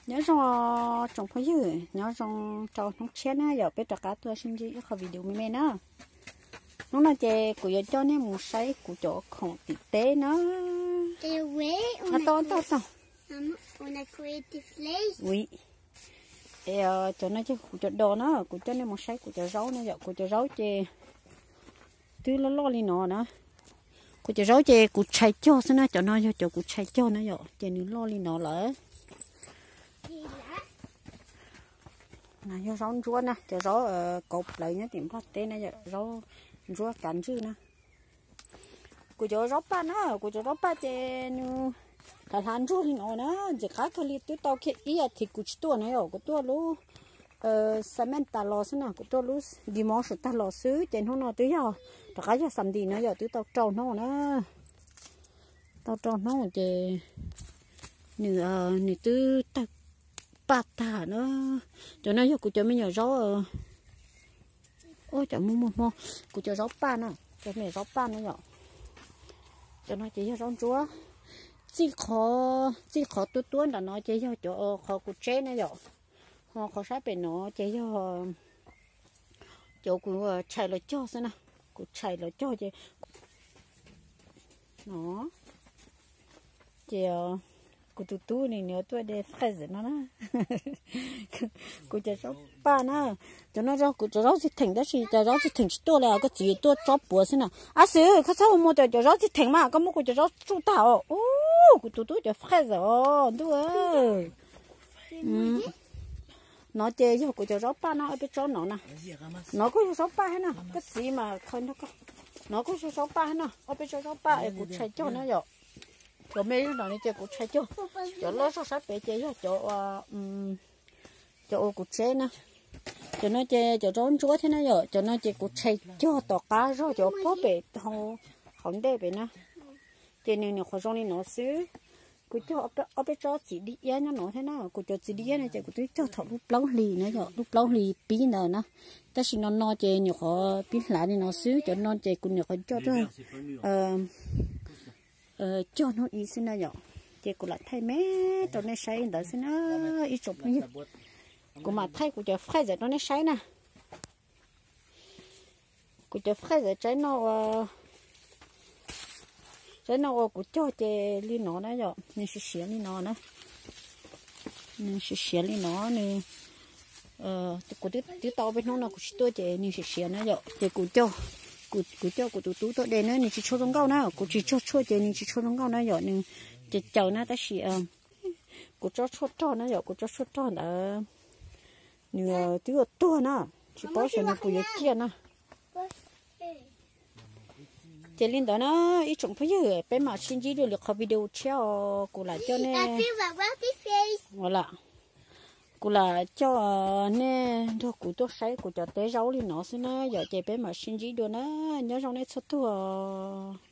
Nyob zoo tsoom phooj ywg, nyob zoo rau hnub tshiab na yom, peb rov qab tuaj sib ntsib ib qho video me me na. Hnub no ces kuv yuav coj nej mus saib kuv cov khoom tim teb na. Tau tau tau. Ui, cov no ces kuv cov dos na, kuv coj nej mus saib kuv cov zaub na yom, kuv cov zaub ces twb loj loj li no na. Kuv cov zaub ces kuv tshais cog xwb na, cov no yog cov kuv tshais cog na yom, ces nws loj li no lawm. Yog zaub ntsuab na, cov zaub kauv plawv nyob tim Nplog teb na yom, zaub ntsuab kav ntswj na. Kuv cov zaub paj na, kuv cov zaub paj ces nws hlav hlav ntsuag li no na, ntxim qab kawg li, twb tau kiag ib as thiv kuv tsis tuaj na yom, kuv tuaj lub xam meej tas los xwb na, kuv tuaj lub di mos sim tag los xwb, ces hnub no twb yog rov qab yog xam ntim na yom, twb tau rau hnub na. Tau rau hnub ces nws, nws twb tawg paj tag na. Cov no yog kuv cov me nyuam zaub, ua cov muaj muaj hmo, kuv cov zaub paj na, cov me nyuam zaub paj na yom. Cov no ces yog zaub ntsuab. Txij qhov, txij qhov tuab tuab nram no ces yog cov qhov kuv tseb na yom. Ho qhov sab pem no ces yog cov kuv tshais los cog xwb na. Kuv tshais los cog ces no ces kuv tus tub nws nws tuaj de fais no na. Kuv cov zaub paj na, cov no kuv cov zaub txij theem tab sis cov zaub txij theem tsis tuaj li, koj txiv tuaj tsob puav xwb na. Ab xwb, koj txhob hu mus cov zaub txij theem mas, koj muab kuv cov zaub tsuj tag os. Ub, kuv tus tub cov fais os ntuj. No ces yog kuv cov zaub paj no, ob peb tsob no na. No kuj yog zaub paj thiab na, koj txiv mas kho nrog koj. No kuj yog zaub paj thiab na, ob peb tsob zaub paj es kuv tshais cog na yom. Cov me no ces kuv tshais cog. Cov loj zog sab pem ces yog cov, cov uas kuv tseb na. Cov no ces cov zaub ntsuab thiab na yom, cov no ces kuv tshais cog tom qab zog cov pob pem hauv ntej pem na. Ces nws nyuam qhuav zoo li no xwb. Kuv cog ob peb tsob txiv di iab nyob no thiab na, kuv cov txiv di iab no ces kuv twb cog thaum lub plaub hlis na yom, lub plaub hlis pib ntawd na. Tab sis no no ces nyuam qhuav pib hlav li no xwb, cov no ces kuv nyuam qhuav cog tuaj cog hnub ib xwb na yom. Ces kuv lam thaij me rau nej saib ntawd xwb na, ib tsoom phooj ywg. Kuv mam thaij kuv cov fais rau nej saib na. Kuv cov fais tsaib no ua, tsaib no ua kuv cog ces li no na yom, nws siav siav li no na. Nws siav siav li no, nws, kuv twb tau peb hnub no kuv tsis tuaj ces nws siav siav na yom, ces kuv coj, kuv coj kuv tus tub tuaj de na, nws tsis tshua zoo nkauj na, kuv tsis cog tshuaj ces nws tsis tshua zoo nkauj na yom, nws caws caws na, tab sis kuv tsob tshuaj rog na yom, kuv tsob tshuaj rog ntawd nws twb yuav tuag na, tsis paub xyov nws puas yuav ciaj na. Ces li ntawd na, ib tsoom phooj ywg, peb mam sib ntsib dua lwm qhov video tshiab os, kuv lam coj nej, kuv lam coj nej nrog kuv tuaj saib kuv cov teb zaub li no xwb na yom, ces peb mam sib ntsib dua na, nyob zoo nej txhua tus.